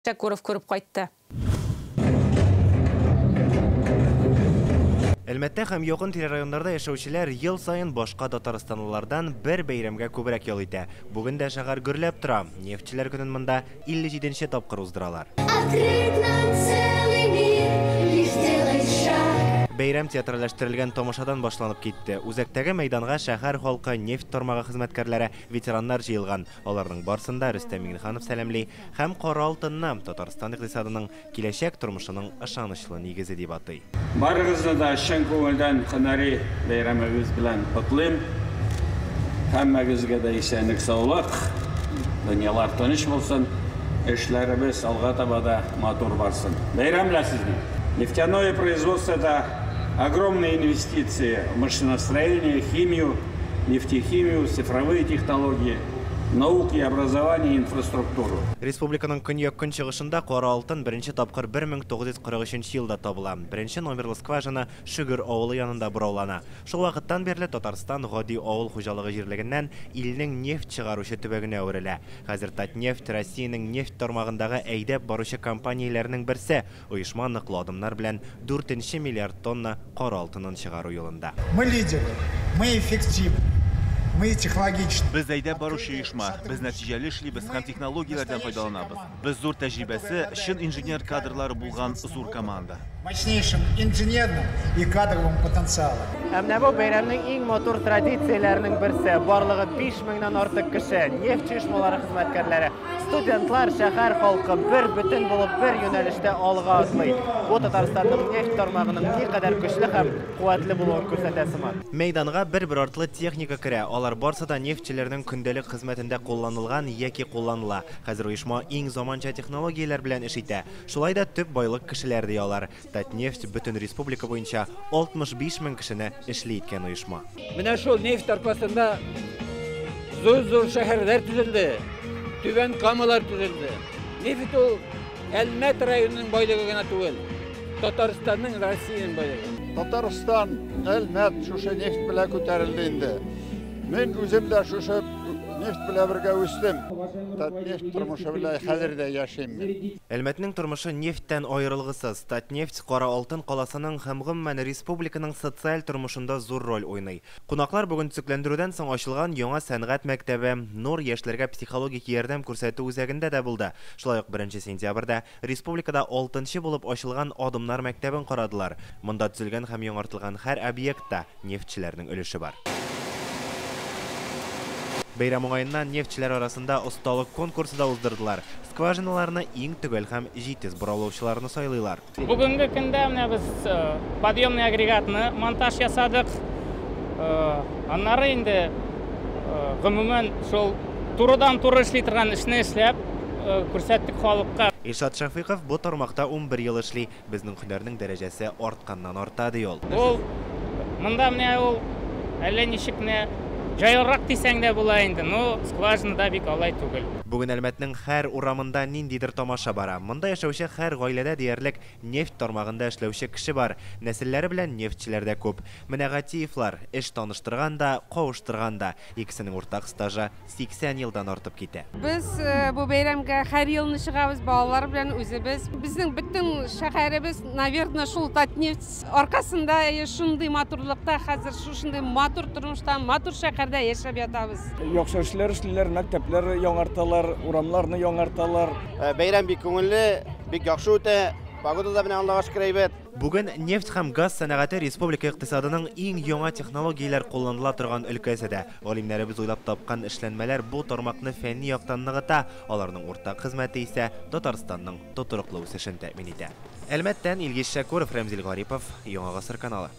Шәкүров күреп кайтты. Әлмәттә һәм якын тирә районнарда яшәүчеләр ел саен башка татарстанлылардан бер бәйрәмгә күбрәк ял итә. Бүген дә шәһәр гөрләп тора. Нефтьчеләр көнен монда 57 нче тапкыр уздыралар. Открыт нам целый мир, лишь сделай шаг. Бәйрәм театральләштерелгән тамашадан башланып китте. Үзәктәге мәйданга шәһәр халкы, нефть тармагы хезмәткәрләре, ветераннар җыелган. Аларның барсын да Рөстәм Миңнеханов сәламли һәм кара алтынны Татарстан икътисадының киләчәк тормышының ышанычлы нигезе дип атый. Барыгызны да чын күңелдән һөнәри бәйрәмегез белән котлыйм. Һәммәгезгә дә исәнлек, саулык, дөньялар тыныч булсын, эшләребез алга таба да матур барсын. Бәйрәм белән сезне! Нефтяное производство это огромные инвестиции в машиностроение, химию, нефтехимию, цифровые технологии, науку и образование, инфраструктуру. Республиканың көньяк-көнчыгышында кара алтын беренче тапкыр 1943 елда табыла. Беренче номерлы скважина Шөгер авылы янында бораулана. Шул вакыттан бирле Татарстан гади авыл хуҗалыгы җирлегеннән илнең нефть чыгаручы төбәгенә әверелә. Хәзер Татнефть Россиянең нефть тармагындагы әйдәп баручы компанияләрнең берсе. Оешма ныклы адымнар белән 4 миллиард тонна кара алтынын чыгару юлында. Мы лидеры, мы эффективны, мы технологичны. Без әйдәп баручы оешма, без нәтиҗәле эшлибез һәм технологияләрдән файдаланабыз. Без зур тәҗрибәсе, чын инженер кадрлары булган зур команда. Мощнейшим инженерным и кадровым потенциалом. Ә менә бу бәйрәмнең иң матур традицияләренең берсе. Барлыгы 5000-нән артык кеше, нефть оешмалары хезмәткәрләре, студентлар, шәһәр халкы бер бөтен булып бер юнәлештә алга атлый. Бу Татарстанның нефть тармагының никадәр көчле һәм куәтле булуын күрсәтә сыман. Мәйданга бер-бер артлы техника керә. Алар барсы да нефтьчеләрнең көндәлек хезмәтендә кулланылган яки кулланыла. Хәзер оешма иң заманча технологияләр белән эш итә. Шулай да төп байлык кешеләр ди алар. Татнефть бөтен республика буенча 65 мең кешене эшле иткән оешма. Менә шул нефть аркасында зур-зур шәһәрләр төзелде, Түбән Камалар төзелде. Нефть ул Әлмәт районының байлыгы гына түгел, Татарстанның, Россиянең байлыгы. Татарстан, Әлмәт шушы нефть белән күтәрелде инде. Мин үзем дә шушы нефть белән бергә үстем. Татнефть тормышы белән хәзер дә яшим мин. Әлмәтнең тормышы нефтьтән аерылгысыз. Татнефть кара алтын каласының һәм гомумән республиканың социаль тормышында зур роль уйный. Кунаклар бүген төзекләндерүдән соң ачылган яңа сәнгать мәктәбе, Нур яшьләргә психологик ярдәм күрсәтү үзәгендә дә булды. Шулай ук 1 сентябрьдә республикада 6 булып ачылган Адымнар мәктәбен карадылар. Монда төзелгән һәм яңартылган һәр объектта нефтьчеләрнең өлеше бар. Бәйрәм уңаеннан нефтьчеләр арасында осталык конкурсы да уздырдылар. Скважиналарны иң төгәл һәм җитез бораулаучыларны сайлыйлар. Бүгенге көндә менә без подъемный агрегатны монтаж ясадык. Аннары инде гомумән шул турыдан-туры эшли торган эшне эшләп күрсәттек халыкка. Илшат Шәфыйков бу тармакта 11 ел эшли. Безнең һөнәрнең дәрәҗәсе артканнан арта, ди ул. Ул монда менә ул әллә ничек менә җайлырак дисәң дә була инде, но скважинада бик алай түгел. Бүген Әлмәтнең һәр урамында ниндидер тамаша бара. Монда яшәүче һәр гаиләдә диярлек нефть тармагында эшләүче кеше бар. Нәселләре белән нефтьчеләр дә күп. Менә Гатиевлар эш таныштырган да, кавыштырган да. Икесенең уртак стажы 80 елдан артып китә. Без бу бәйрәмгә һәр елны чыгабыз балалар белән үзебез. Безнең бөтен шәһәребез, наверное, шул Татнефть аркасында шундый матурлыкта, хәзер шушындый матур тормышта, матур шәһәрдә яшәп ятабыз. Яхшы эшләр эшлиләр, мәктәпләр яңарталар, урамнарны яңарталар. Бәйрәм бик күңелле, бик яхшы үтә. Погода да менә Аллага шөкер әйбәт. Бүген нефть һәм газ сәнәгате республика икътисадының иң яңа технологияләр кулланыла торган өлкәсе дә. Галимнәребез уйлап тапкан эшләнмәләр бу тармакны фәнни яктан ныгыта. Аларның уртак хезмәте исә Татарстанның тотрыклы үсешен тәэмин итә. Әлмәттән Илгиз Шәкүров, Рәмзил Гарипов, Яңа Гасыр каналы.